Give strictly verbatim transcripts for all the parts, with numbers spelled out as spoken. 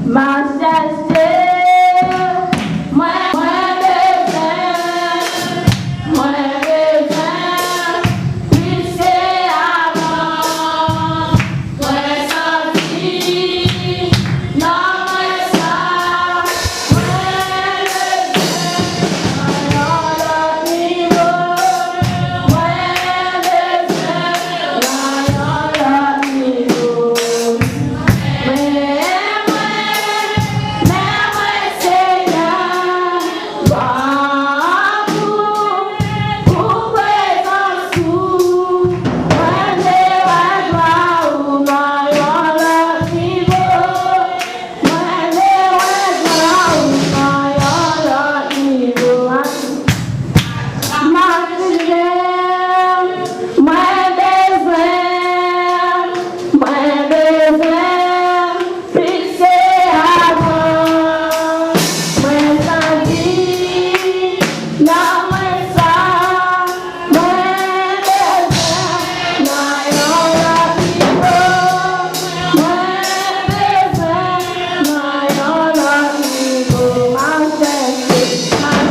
M ap chèche, mwen, mwen bezwen, mwen bezwen plis ke avan. Mwen santi nan mwen sa, mwen bezwen nan yon lòt nivo. Mwen bezwen nan yon lòt nivo. Men mwen, men mwen, Senyè, ban m pou, pou prezans ou. Mwen vle wè glwa ou nan yon lòt nivo. Mwen vle wè glwa ou nan yon lòt nivo. Mache, mwen bezwen, mwen bezwen plis ke avan. Mwen santi nan mwen sa, mwen bezwen nan yon lòt nivo. Mwen bezwen nan yon lòt nivo. M ap chèche, m ap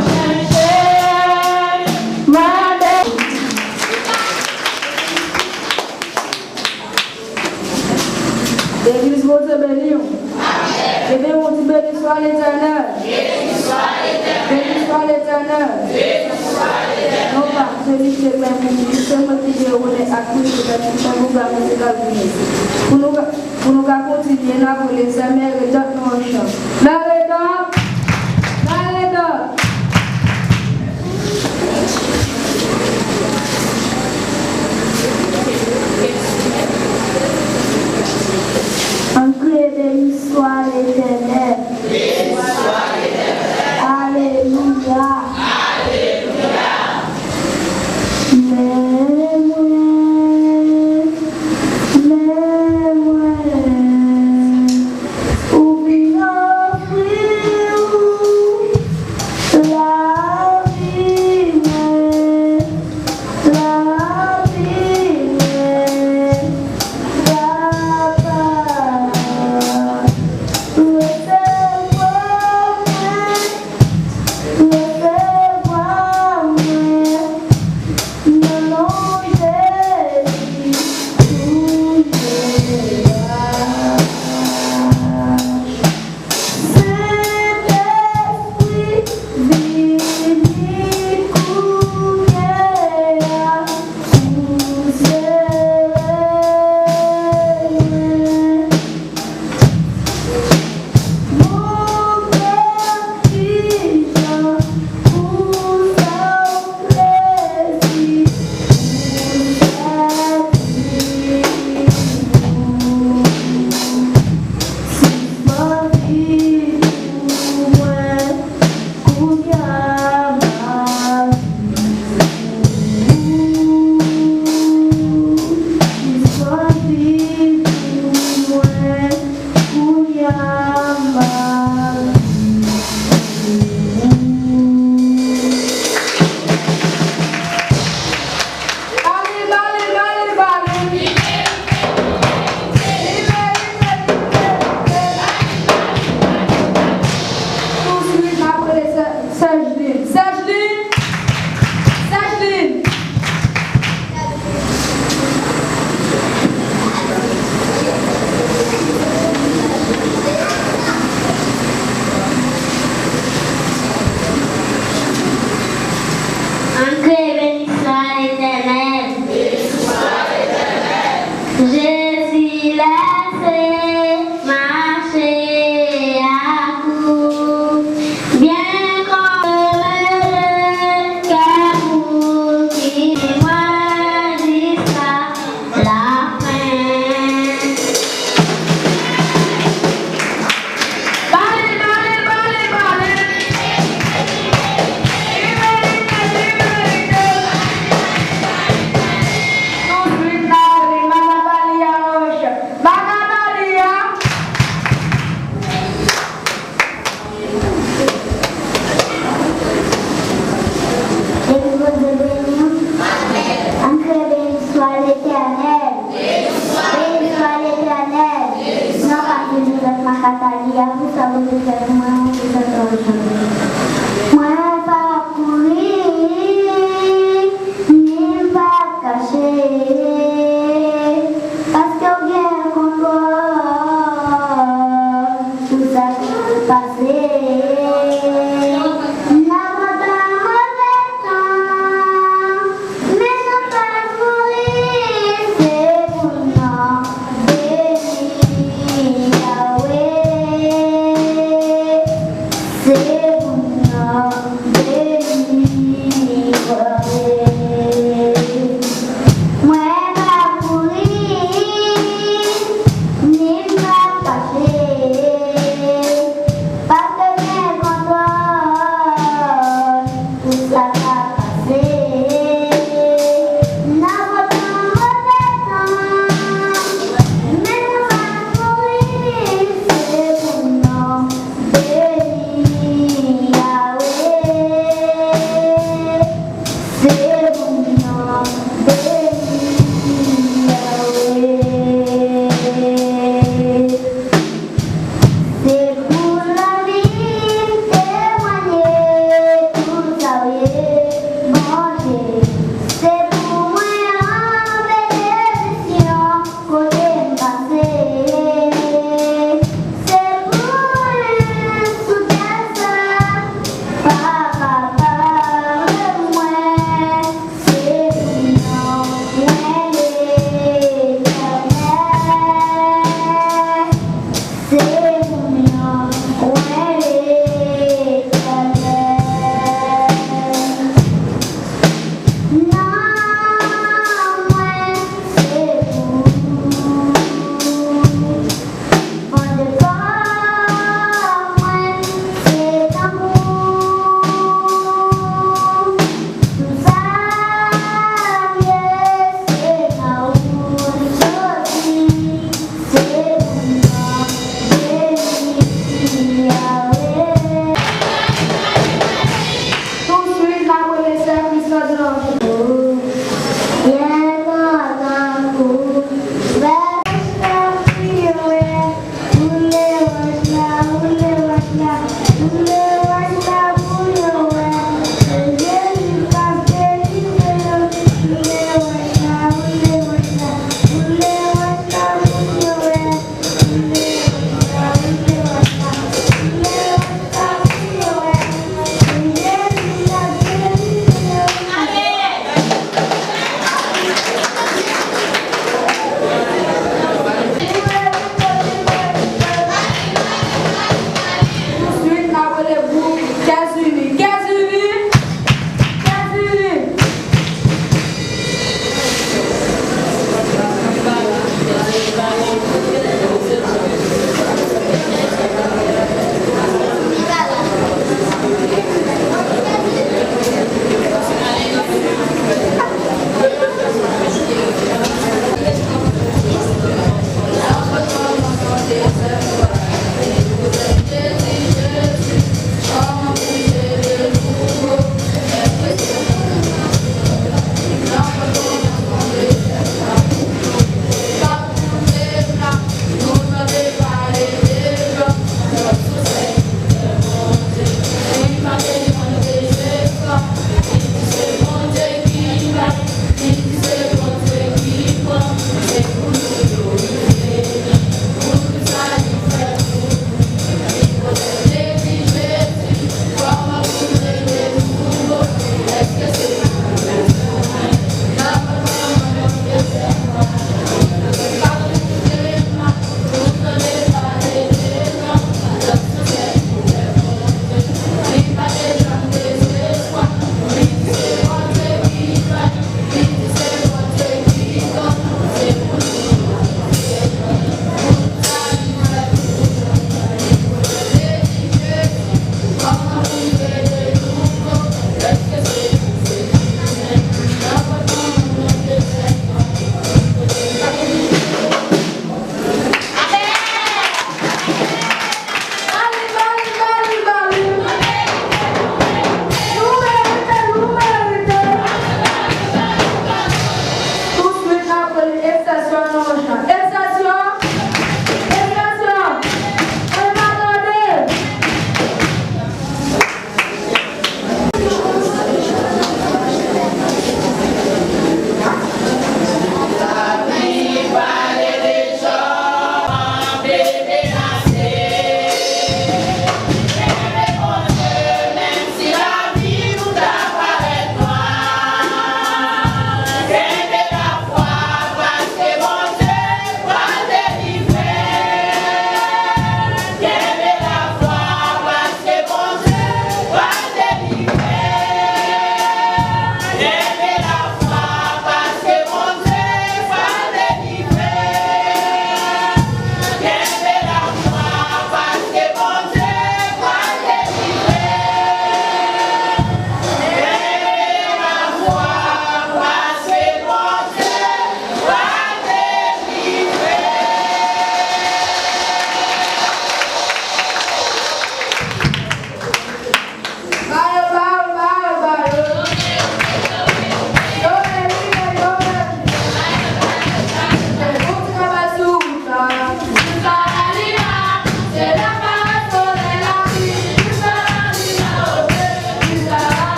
chèche. Mwen bezwen. Legliz, Bondye beni w. Beni w, di, beni swa Letènèl. Beni swa Letènèl. Non pa, se li ke mwen pou li, se mwen ki gen onè ak privilèj pou fè pwogram mizikal pou nou. Pou nou ka, pou nou ka kontinye, n ap rele sè Meredot nan yon chan. Meredot! Meredot! Ann kriye beni swa Letènèl. Alelouya. Men mwen, men mwen. Ou vin ofri ou lavi mwen, lavi mwen, Papa. Resevwa mwen, resevwa mwen, nan non Jezi, touye a. Sentespri, vini kounye a, pou sere mwen. Montre m kijan pou fè w plezi, pou sèvi w. Sispann viv pou mwen, kounye a m ap viv pou ou. Sispann viv pou mwen, kounye a m ap viv pou ou. Bale, bale, bale, bale. Touswit, n ap rele Sè-, Sèjlin. Sèjlin! Sèjlin! Ann kriye, beni swa Letènèl. Jezi lèse mache ak ou. Byen kòmanse.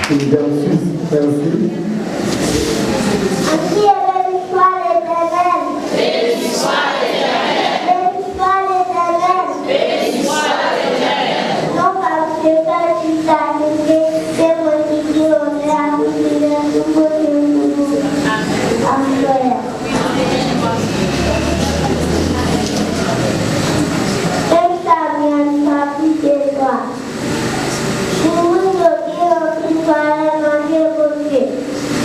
Versus, mèsi. Ainsi est béni soit l'Éternel. Béni soit l'Éternel. Béni soit l'Éternel. Béni soit l'Éternel. Non, parce que ça, tu t'as dit, c'est moi qui dis, on est à côté de tout côté. Amen. Pèp sa byen, sa pite twa. Timoun yo gen anpil valè nan je Bondye.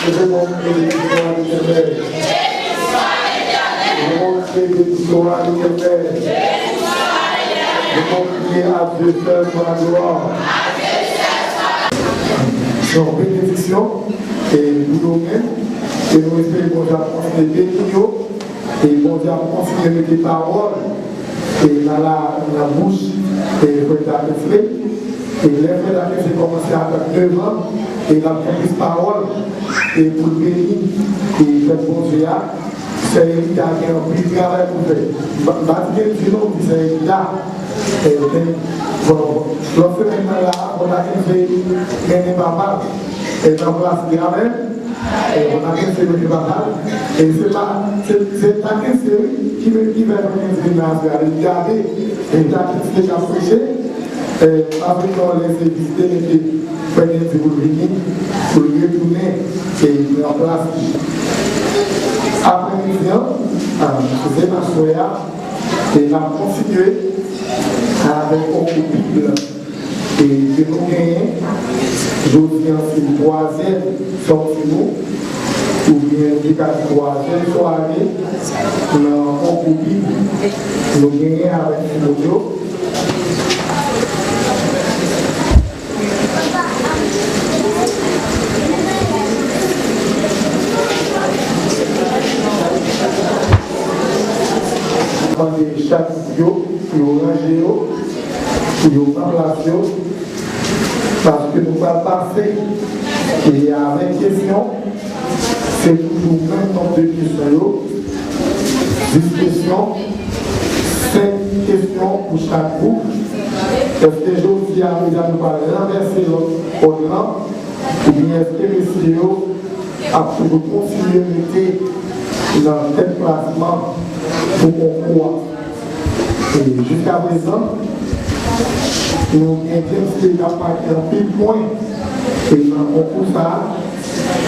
Levons, bénissons l'Éternel. Levons, bénissons l'Éternel. Levons, prions à Dieu seul pour la gloire. Se yon benediksyon e pou yo menm, e nou espere Bondye ap kontinye beni yo, e Bondye ap kontinye mete pawòl e nan la, nan bouch e frè Dakens Ley. E lè frè Dakens Ley kòmanse a trannde zan, e l ap gen plis pawòl e pou l beni e pèp Bondye a. Sè Erika gen anpil travay pou fè. M pa, m pa di Kendy non, m di Sè Erika. E, men, bon, lòt semèn nan la, bon, Dakens Ley mennen papa l e nan plas li. Amèn. E, bon, Dakens Ley mennen papa l. E se pa, se, se Dakens Ley, wi, ki men, ki fè mwen vin nan aswè a, li gade, e Dakens Ley k ap preche. E, pa vle non lè se vizite, men ke frè Kendy pou l vini, pou l retounen, e pran plas li. Aprèmidi an, a, se aswè a, e n ap kontinye avèk konkou Bib e ke nou genyen. Jodi an se twazyèm sòti nou, oubyen nou te ka di twazyèm sware nan konkou Bib nou genyen avèk timoun yo. Mande chak yo pou yo ranje yo, pou yo pran plas yo, paske nou pral pase e avèk kesyon. Se toujou menm nonb de kesyon yo, dis kesyon, senk kesyon pou chak gwoup. Èske jodi a, medam, nou pral ranvèse lòd, òd lan, oubyen èske mesye yo ap toujou kontinye rete nan tèt klasman pou konkou a? E jiskaprezan, nou gen James Ley k ap make anpil pwen e nan konkou sa a,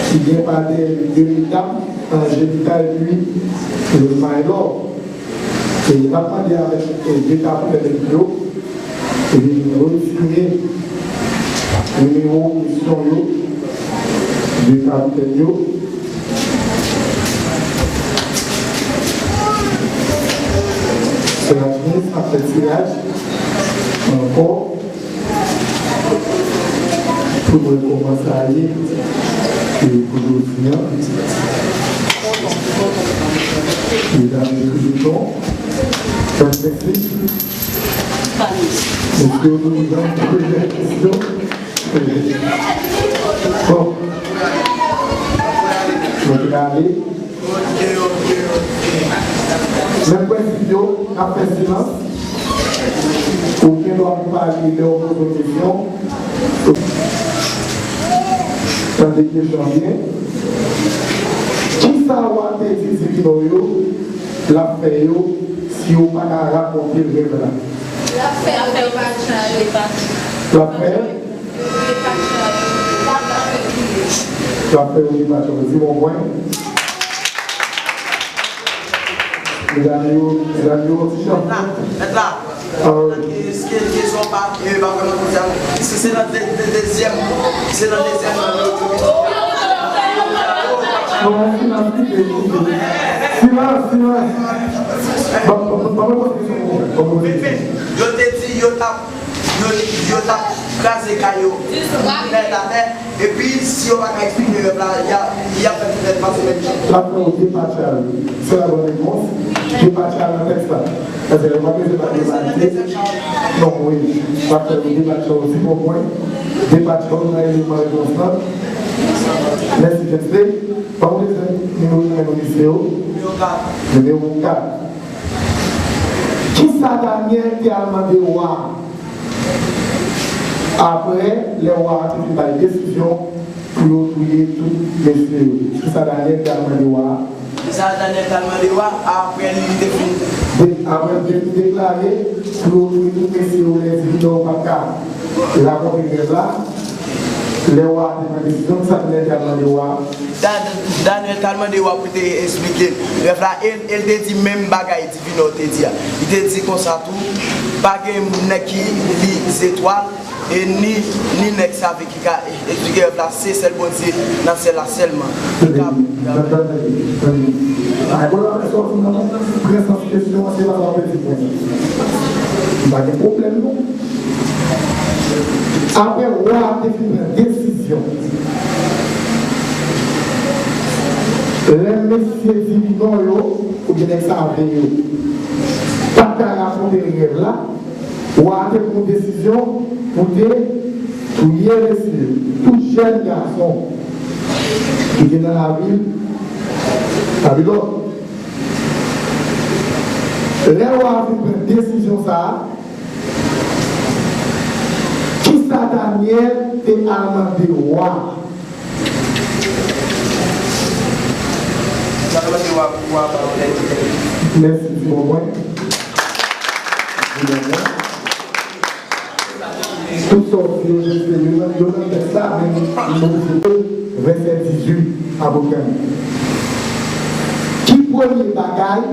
ki gen pa de, de medam, Angelica epi Maylor. E n ap mande avèk, e, de kapitèn yo, e vin retire nimewo kesyon yo, de kapitèn yo. Sè Agnes ap fè tiraj ankò. Pou mwen kòman sa ye, e pou jodi a, medam ekri non, ban m mèsi. Mesye yo nou jan premyè kesyon. Bon. Mwen prale. Menm prensip yo, n ap fè silans. Ou gen dwa pou pale lè w poze yon kesyon. Tande kesyon an byen. Kisa wa te di divino yo l ap fè yo si yo pa ka rakonte rèv la? L ap fè yo depatcha yo. L ap fè? L ap fè yo depatcha yo. Di bon pwen. Medam yo, medam yo, ti jan. Mèt la, mèt la. Ah, wi. Ke, ke, ke son pa, e, pa vrèman konsa. Si se nan de, de, dezyèm, si se nan dezyèm, nan yo, non, silans, kite, kite. Silans, silans. Ban, ban, ban, ban mwen poze kesyon pou mwen. Ban mwen poze kesyon. Yo te di, yo t ap, yo, yo t ap kraze kay yo. Nèt atè. Epi, si yo pa ka eksplike rèv la, y a, y a fè tout rèv pase menm jan. L ap fè w depatcha l. Se la bòn repons. Depatcha l nan tèks la. Paske lè w ap rete pa depatche. Non, wi. L ap fè w depatcha w si bon pwen. Depatcha w nan eleman repons lan. Mèsi, James Ley. Pa w bezwen nimewo nan men nou mesye yo. Nimewo kat. Nimewo kat. Kisa Danyèl te al mande wa a? Apre, lè wa a te fin bay desizyon pou yo touye tout mesye yo, kisa Danyèl t al mande wa a? Kisa Danyèl t al mande wa a apre li te fin? De, apre li te fin deklare pou yo touye tout mesye yo, lè divino yo pa t ka rakonte rèv la, lè wa a te pran desizyon, kisa Danyèl t al mande wa a? Da-, Danyèl t al mande wa pou te eksplike rèv la, e, e l te di menm bagay divino te di a. Li te di konsa tou, pa gen nèg ki li zetwal, E ni, ni nèg save ki ka eksplike rèv la, se sèl Bondye nan syèl la sèlman ki ka. Tande, tande, tande. Ay, bon, la, èske w fin nan prensans kesyon an, se pa sa w te di mwen. M pa gen pwoblèm, non. Apre wa a te fin pran desizyon, lè mesye divinò yo, oubyen nèg save yo, pa t ka rakonte l rèv la, wa a te pran desizyon pou te touye mesye, tout jèn gason ki te nan lavil Babilòn. Lè wa a fin pran desizyon sa a, kisa Danyèl te al mande wa a? Mèsi, di bon mwen. Di bon mwen. Tout sa w di yo, se youn nan, youn nan tèks la, men nou vèsè dizuit apre. Ki premye bagay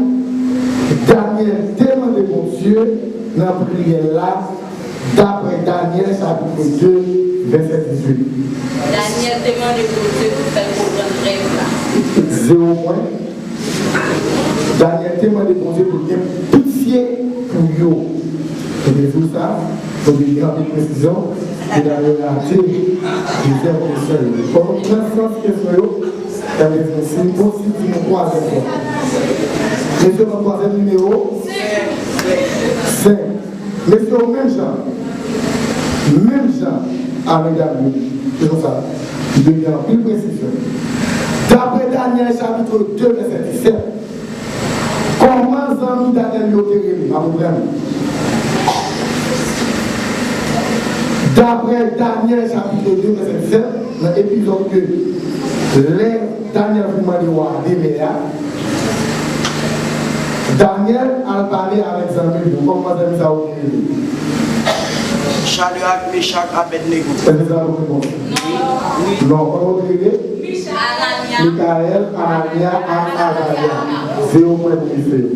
Danyèl te mande Bondye nan priyè l la, daprè Danyèl chapit de, vèsè dizuit? Danyèl te mande Bondye pou fè l konprann rèv la. Zewo pwen. Danyèl te mande Bondye pou l gen pitye pou yo. Nou te di w sa, nou te gen anpil presizyon, medam yo rate plizyè kesyon yo. Fò nou pran sans kesyon yo, sa vle di nou fin bon si di nou twazyèm fwa. Mesye, nou twazyèm nimewo, senk. Mesye yo menm jan, menm jan a medam yo. Se konsa, li te gen anpil presizyon. Daprè Danyèl chapit de, vèsè disèt, kòman zanmi Danyèl yo te rele? M ap reprann. Daprè Danyèl chapit de, vèsè disèt, nan epizòd ke lè Danyèl vin mande wa a delè a, Danyèl al pale avèk zanmi l yo. Kòman zanmi sa yo te rele? Chadrak, Mechak, Abèdnego. Èske se la bonn repons? Non. Kòman yo te rele? Mikayèl, Ananya ak Azarya. Zewo pwen pou mesye yo.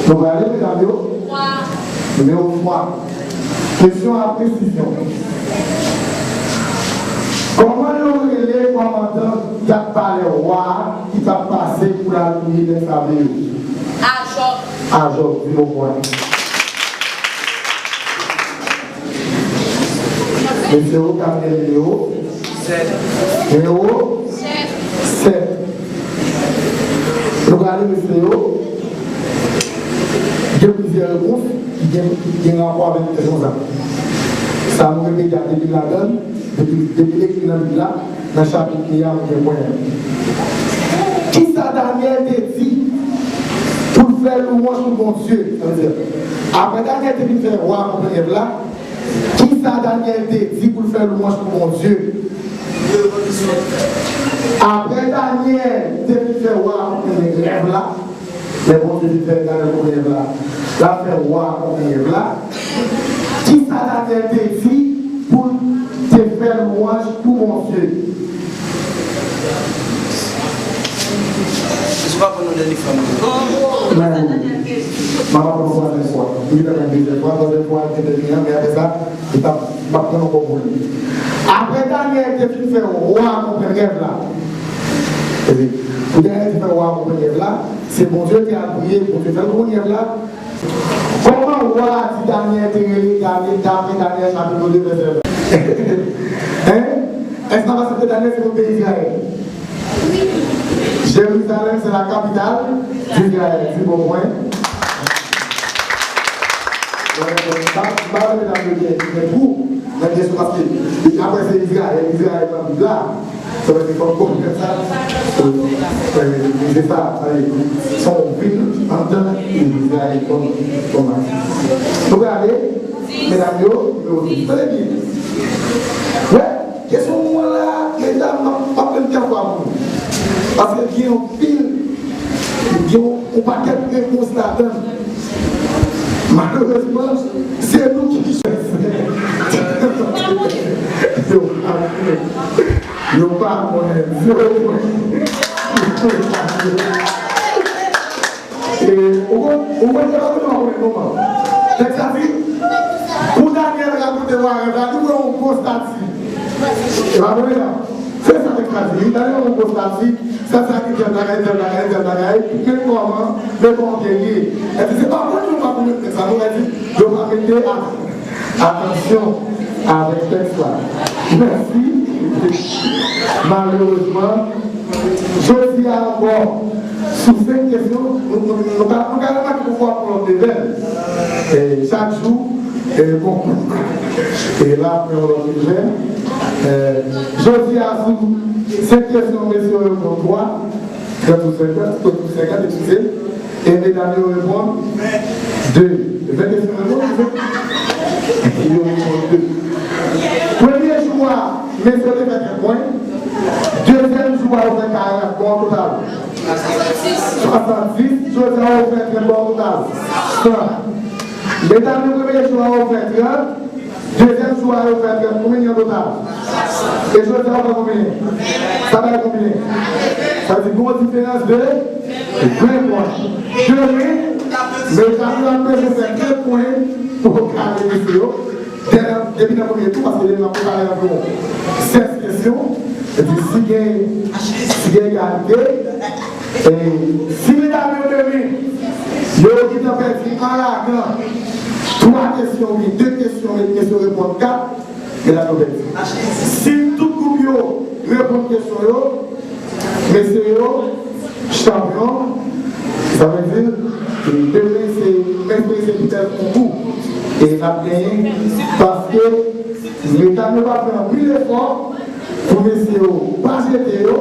Nou prale, medam yo? Nimewo twa. Kesyon a presizyon. Kòman yo rele kòmandan gad palè wa a ki t ap pase pou l al touye nèg save yo? Ajòb. Ajòb, di bon pwen. Mesye yo, gade nimewo. Sèt. Nimewo? Sèt. Sèt. Nou prale, mesye yo. Gen plizyè repons ki gen, ki gen rapò avèk kesyon sa. Sa nou repete a depi ladan, depi, depi lekti nan Bib la, nan chapit li a, nou gen pwen an. Kisa Danyèl te di pou l fè lwanj pou Bondye? Sa vle di, apre Danyèl te fin fè wa a konprann rèv la, kisa Danyèl te di pou l fè lwanj pou Bondye? Apre Danyèl te fin fè wa a konprann rèv la, lè Bondye fin fè Danyèl konprann rèv la, l ap fè wa a konprann rèv la, kisa Danyèl te di pou l te fè lwanj pou Bondye? Jezi pa konn nou dènye fwa nou. Men, m ap aprann yon twazyèm fwa. M gentan pran dezyèm fwa, twazyèm fwa, m te tèmine, men apre sa, m p ap, m p ap pran ankò pou li. Apre Danyèl te fin fè wa a konprann rèv la. Pou Danyèl te fè wa a konprann rèv la, se Bondye ki al priye, Bondye fè l konprann rèv la. Kòman wa a di Danyèl te rele Danyèl, daprè Danyèl chapit de vèsè ven? Hein? Èske n ap aksepte Danyèl se yon peyi Izrayèl? Jérusalem, c'est la capitale d'Israël. Di bon pwen. Bon, bon, m pa, m pa vle medam yo gen, gen twou nan kesyon paske apre se Izrayèl, Izrayèl nan Bib la. Sa vle di fòk konprann sa. Se sa, sa vle di se yon vil andan Izrayèl kòm, kòm atis. Nou prale, medam yo, yo, tande byen. Wè, kesyon mwen la, medam, m ap, m ap pran kèk fwa pou nou. Paske gen anpil, gen yon, yon pakèt repons ladan. Malerezman, se nou ki chwazi. Yo pa konnen. Yo pa konnen. E, ou kon-, ou konn Wè, gade yon gwo stati. E pa vre, non? Se sa tèks la di wi. Gade yon gwo stati. Stati a gen tèl bagay, tèl bagay, tèl bagay. Men kòman, men kòman ke li ye. E di, se pa bon nou pa pou met tèks la. Nou di, yo pa mete a- Atansyon avèk tèks la. Mèsi. Malerezman, jodi a ankò, sou senk kesyon, nou, nou, nou ka, nou ka remake pou fwa pou lòt level. E, chak jou, e, bon. E la, pran yon lòt level. E, jodi a, sou senk kesyon, mesye yo reponn twa, trant sou senkant, trant sou senkant, eskize. E medam yo reponn de. Ven kesyon yo reponn, yo reponn de. Premye jou a, mesye yo te fè trant pwen. Dezyèm jou a, yo fè karant, bon total. Swasanndis, jodi a, yo fè trant, bon total. San. Medam yo, premye jou a, yo fè trant. Dezyèm jou a, yo fè trant. Konbyen an total? E jodi a, yo fè konbyen? Sa bay konbyen? Sa vle di gon diferans de ven pwen. Demen, medam yo ap bezwen fè trant pwen pou yo kale mesye yo. Depi nan premye tou, paske demen ap prepare anviwon sèz kesyon. Epi si gen, si gen egalite, E si medam yo demen, yo gentan pèdi an lagan twa kesyon, oubyen de kesyon, men mesye yo reponn kat, medam yo pèdi. Si tout gwoup yo reponn kesyon yo, mesye yo chanpyon, sa vle di, demen se, mèkredi se poutèt konkou. E n ap genyen, paske medam yo pa fè anpil efò pou mesye yo pa jete yo,